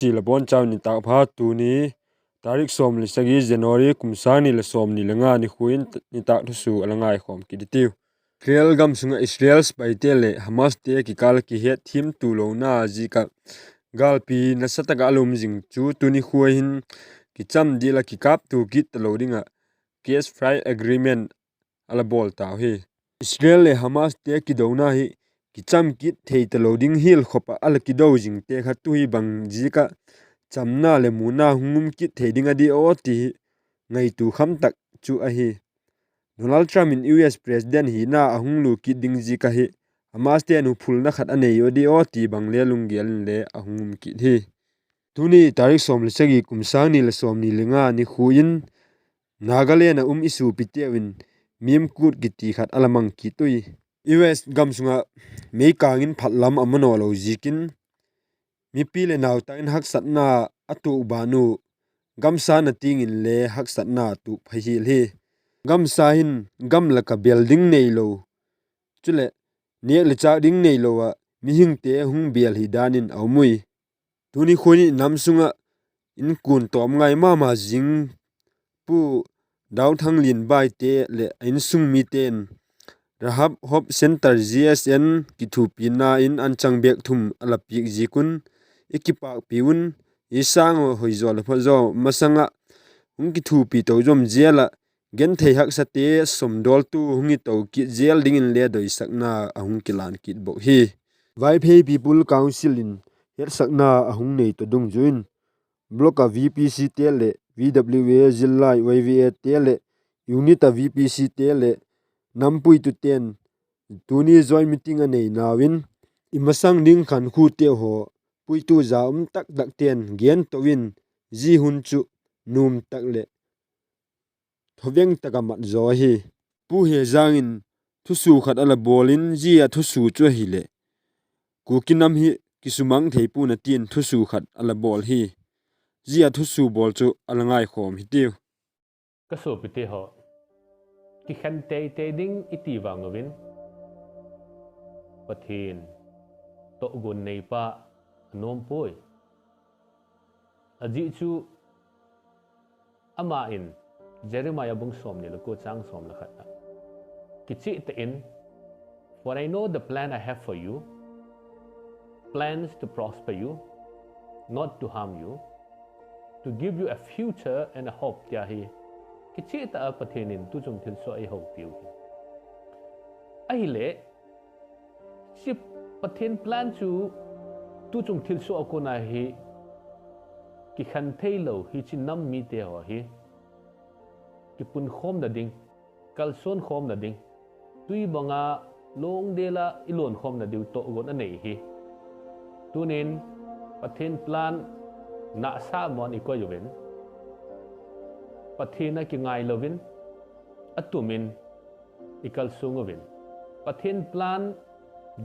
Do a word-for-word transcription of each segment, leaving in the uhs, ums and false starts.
Ti la bawn chau nitâk pha tuni, tarik sawm le sagi January kum sâng ni leh sawmni le nga nikhua in nitâk thusua la ngaikhawm kit i tiu. Israel gam sung ah Israel sipaite leh Hamaste kikâl ah kihetthiamtua lona ziak ah gâlpi nasa tak ah a la um zing chu tuni khua hin kicham dil ah kikâptua kit talo ding ah ceasefire agreement a la bawl tau hi. Israel leh Hamaste kidona hi kicham kit thei talo ding hial khop ah a la kido zingte kha tu hi bang ziak ah chamna leh muna hung um kit thei ding a di aw ti hi ngaitua kham tak chu ahi. Donald Trump in U S President hina a hung lua kit ding ziak ahi, Hamaste'n u phulna khat a nei u a di aw ti bang le lunggel in le a hung um kit hi. Tuni tarik sawm le sagi kum sâng ni leh sawmni le nga nikhua in Nagaland ah um i suapiteu in Mimkut kiti khat a la mang kit ui. U S gam sung ah meikâng in phat lam a manaw lo ziakin mipi leh nautâk in haksatna a tuak ban u, gamsana tiang inle haksatna tuak pha hial hi. Gamsa hin gam lak ah bêl ding neilo, chuleh nêk leh châk ding neilo ah mihingte hung bêl hi dan in a um ui. Tuni khua in i nam sung ah inkuan tawm ngai ma ma zing Pu Dauthanglian Baite leh a insung mite'n Rahab Hope Centre G S N kithuapina in anchang bêk thum a la piak ziak un i kipâkpi un, i sâng ah hoizaw leh phazaw masang ah hung kithuapi to zom zel ah genthei haksate sawmdawltu hung hi to kit zel dingin le doisakna a hung kilân kit bawk hi. Vaiphei People Council in hetsakna a hung nei ta dungzui in block ah V P Cte leh V W A, Zillai Y W Ate leh unit ah V P Cte leh nam puitute'n tuni joint meeting a neinau in i masang ding khankhuteu haw puitu za um tak takte'n gen to in zia hun chu nuam tak leh thaveng tak ah mat zaw ahi. Pu Hezang in thusua khat a la bawl in zia thusua chu ahileh Kuki nam hi kisumang thei pua'n a ti'n thusua khat a la bawl hi. Zia thusua bawl chu a la ngaikhawm hitiu. Ka suapite haw, kikhen tei tei ding i ti vang uvin Pathian tawhguan neipa a nuam puai. A zia chu ama in Jeremiah bung sawmni le kua châng sawm le khat ah kichian tak in, For I know the plan I have for you, plans to prosper you, not to harm you, to give you a future and a hope, tia hi kichian tak ah Pathian in tuchung thilsuak ei ho piu hi. Ahileh, chi Pathian plan chu tuchung thilsuak a kona hi kikhen theilo hi chi nam mite haw hi kipunkhawmna ding, kalsuan khawmna ding, tui bang a lungdel ah i luankhawmna diu tawhguan a nei hi. Tunin Pathian plan nasa mawn i koi uvin, Pathian a kingailo in, a tum in i kalsuan uvin, Pathian plan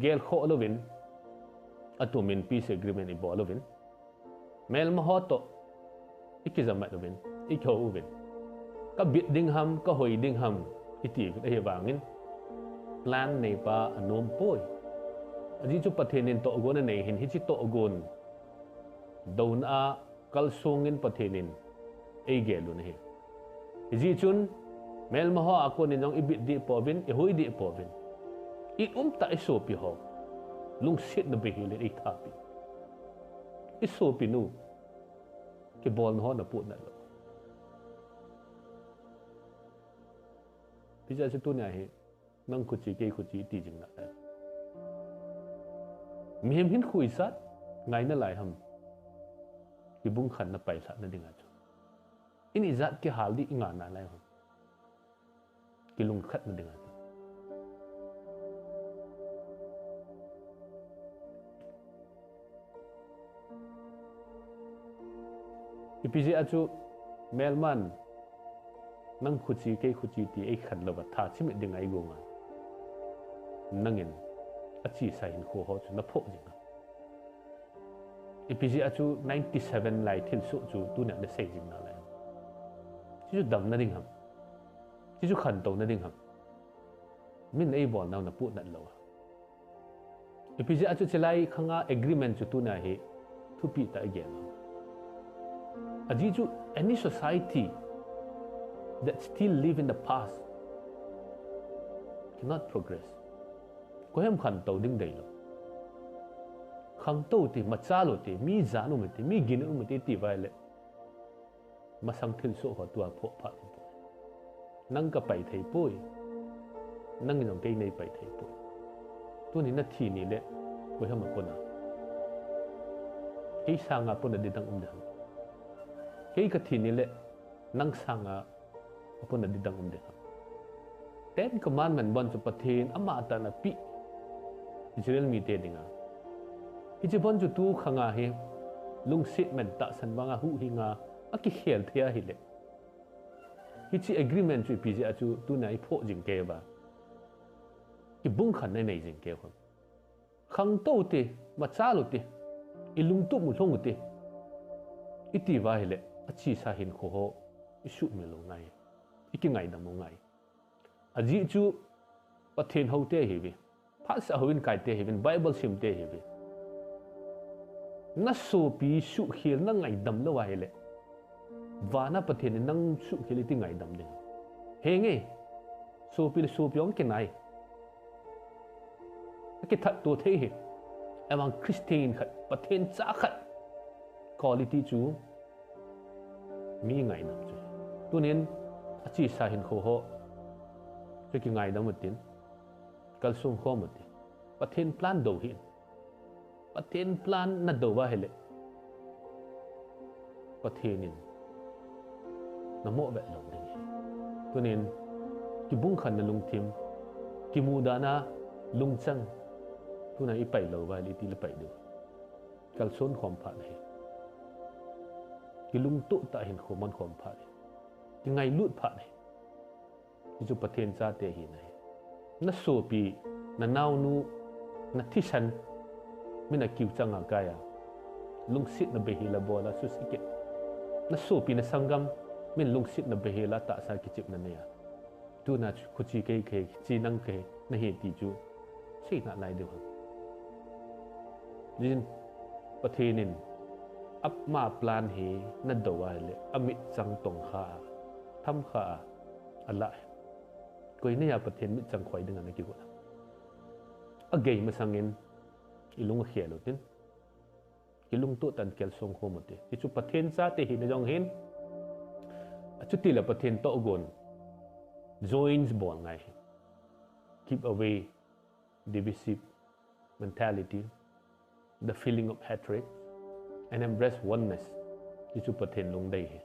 gelkhaw lo in, a tum in peace agreement i bawl uvin, mêlma haw tawh i kizamat uvin, i kiho uvin, ka bit ding ham, ka hoi ding ham i ti uvin ahi vangin, plan neipa a nuam puai. A zia chu Pathian in tawhguan a nei hin, hichi tawhguan dona a kalsuan in Pathian in ei gel un ahi. Hi zia chun mêlma haw a kuan in zong i bit dik pua uvin, i hoi dik pua uvin, i um tak i suapi haw lungsiatna bei hial in ei thapi. I suapinu kibawlna haw na put nat lo. Pi zia chu tuni a hi nang khuchi kei khuchi ti zing nalai. Mihem hin khuisat ngaina lai ham? Kibungkhanna paisatna ding a chu in i zat kihâl di i ngana lai ham? Kilungkhatna ding a chu ipi zia chu mêlma'n nang khuchi kei khuchi ti ei khen lo a tha chimit ding a i guang a, nang in a chisa hinkhua haw chu na phuak zing a. Ipi zia chu ninety seven lai thilsuak chu tuni a na sei zing nalai. Chi chu damna ding ham? Chi chu khantona ding ham? Min ei bawlnau na put nat lo a. Ipi zia chu chi lai khang a agreement chu tuni a hi thupi tak i gen a. A zi chu any society that still live in the past cannot progress. Koi hem khanto ding deilo. Khanto ti, machâl u ti, mi jan um ti, mi gin um ti ti vai leh, masang thilsoh haw tua phuak phat hi puai. Nang ka pai thei puai. Nang in zong kei nei pai thei puai. Tuni na thi ni leh, koi hem a pun a, kei sâng a pun a di dang um de ham? Kei ka thi ni leh, nang sâng a a pun a di dang um de ham? Ten Commandment ban chu Pathian ama tan a pi Israel mite ding a. Hiche ban chu tu khang a hi lungsiat men, tahsan bang a huhhing a, a kikhel thei ahileh, hiche agreement chu ipi zia chu tuna i phuak zing kei ua, kibungkhanna i nei zing kei u ham? Khangto u ti, machâl u ti, i lungtup u lhong u ti, i ti ua hileh, a chiasa hinkhua haw i sukmil u ngai, i kingaidam u ngai. A zi chu Pathian hote hiu in, phatsah hou in kaite hiu in, Bible simte hiu in, na suapi sukkhial na ngaidam lo ahileh, van a Pathian in nang sukkhial i ti ngaidam ding? Henge, suapi leh suapi hung kinai, a kithat tua thei hi. Amang Christian khat, Pathian cha khat quality chu mi ngaidam chu. Tunin a chiasa hinkhua haw chu kingaidam u tin, kalsuan khawm u tin, Pathian plan do hin. Pathian plan na do ua hileh, Pathian in na mawh vet lo ding hi. Tunin kibungkhanna lungthim, kimudana lungchang, tuna i pai lo ua hileh i ti le pai ding? Kalsuan khawm phat hi, kilungtuak tah hinkhua man khawm phat hi, kingailut phat hi. Hi chu Pathian chate hina hi. Na suapi, na naunu, na thisan, min a kiu chang a kai a, lungsiatna beihel a bawl a susia kit, na suapi na sanggam, min lungsiatna beihel a tahsa kichepna nei a, tuna khuchi kei ka hi, chi nang ka hi, na hi ti chu seina lai deu ham? Zia Pathian in ama plan hi na do ua hileh a mitchang tong kha a, tham kha a, a la hi. Koi nei a Pathian mitchang khoi ding a na kigot a? A gei masang in i lung a khel u tin, kilungtuak tan kalsuan khawm u ti. Hi chu Pathian chate hina zong hin, a chuti leh Pathian tawh guan, joins bawl ngai hi. Keep away divisive mentality, the feeling of hatred, and embrace oneness. Hi chu Pathian lungdei hi.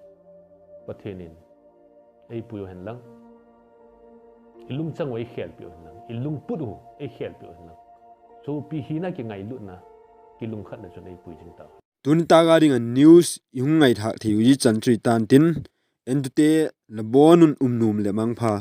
Pathian in ei pui u hen lang, i lungchang u ei khelpi u hen lang, i lungput u ei khelpi u hen lang, suapi hina kingailutna, kilungkhatna chun ei pui zing tau. Tuni tâk a ding a news i hung ngaithâk thei u i chan chu i tan tin, entute, la bawn un um nuam leh mangpha.